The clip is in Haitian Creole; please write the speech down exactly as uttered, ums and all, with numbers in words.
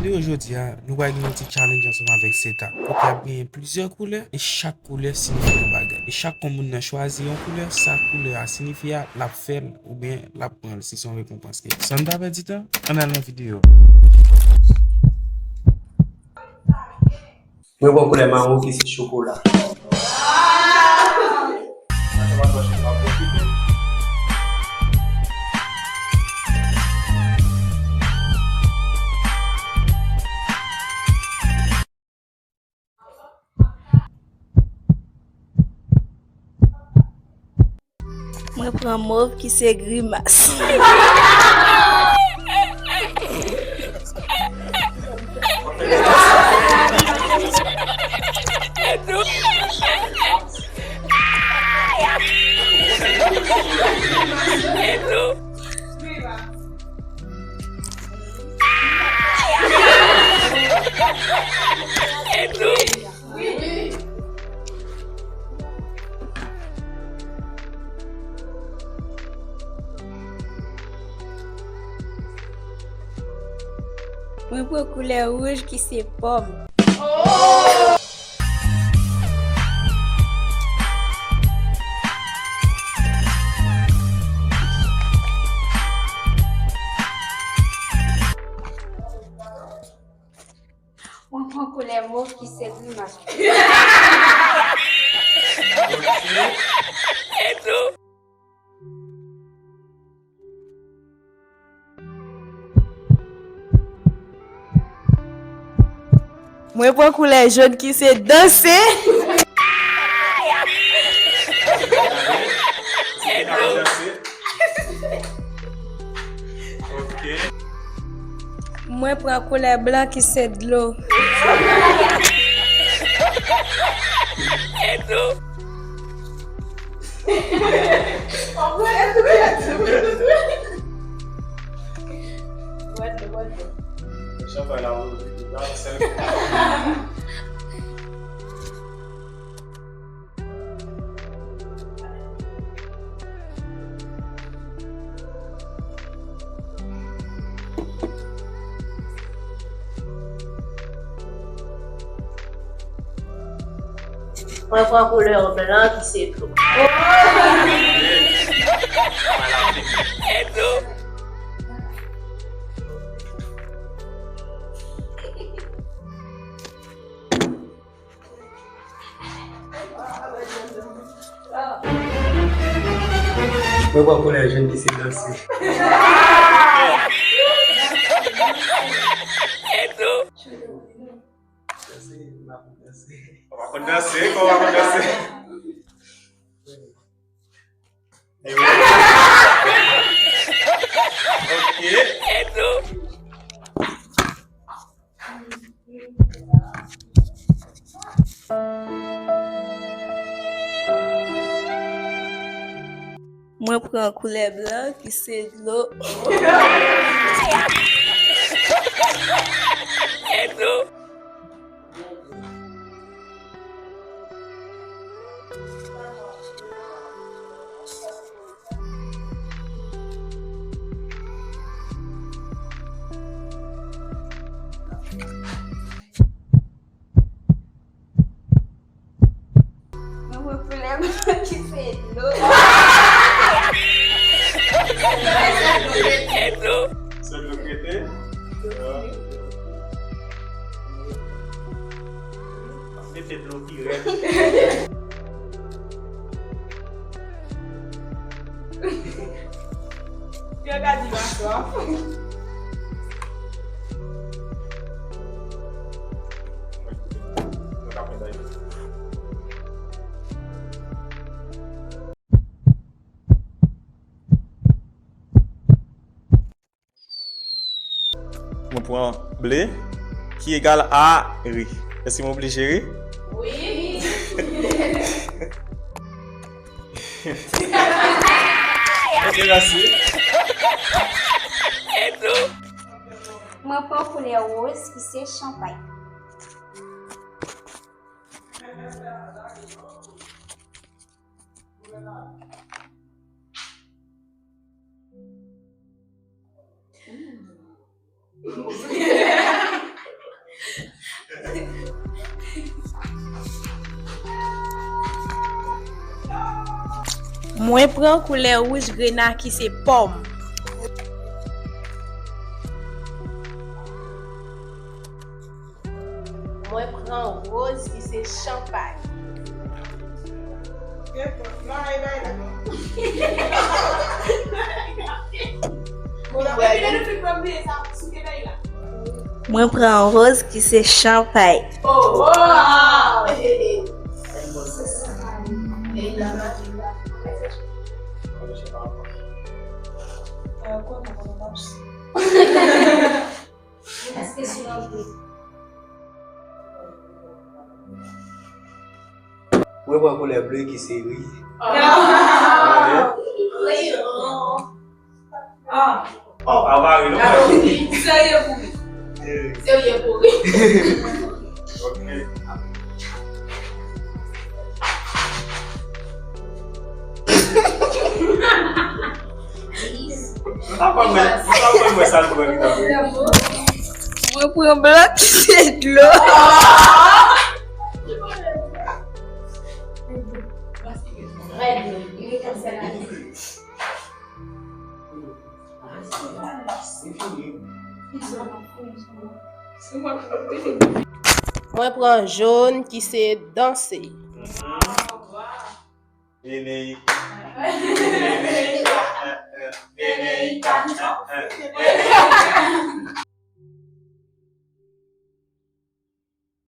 Videyo jodi a, nou pral gen yon ti challenge ansanm avèk Seta. Kote ap genyen plizyè koulè, e chak koulè siyifi yon bagay. E chak kon moun nan chwazi yon koulè, sa koulè a siyifi a, l ap fè l oubyen l ap pran l si se yon rekonpans li ye. San n pa pèdi tan, ann al nan videyo. Mwen pran koulè mawon ki se chokola. Mwen pran mov ki se grimas. Mwen pran koulè wouj ki se pòm. Mwen pran koulè mov ki se grimas. Mwen pran koulè jòn ki se danse. Ok. Mwen pran koulè blan ki se dlo. Mwen pran koulè blan ki se dlo. Mwen pran koulè jòn ki se danse. Danse, m pa konn danse. Ou pa konn danse? Kòman w pa konn danse? Ok. Mwen pran koulè blan ki se dlo. Mwen wè koulè blan ki se dlo. Se dlo k rete? Mete dlo pi rèd. Yo ka di maswaf. Mwen pran ble, ki egal a ri. Èske mwen oblije ri? Wi. Ok, mèsi. Mwen pran koulè woz ki se chanpay. Mwen pran koulè wouj grena ki se pòm. Mwen pran woz ki se chanpay. Mwen pran woz ki se chanpay. Mwen pran koulè ble ki se ri. Ah. Ah. Oh, apa ri non? Serye pou ri. Serye pou ri. Ok. Mwen pran blan ki se dlo. Mwen pran jòn ki se danse. Vini. Vini.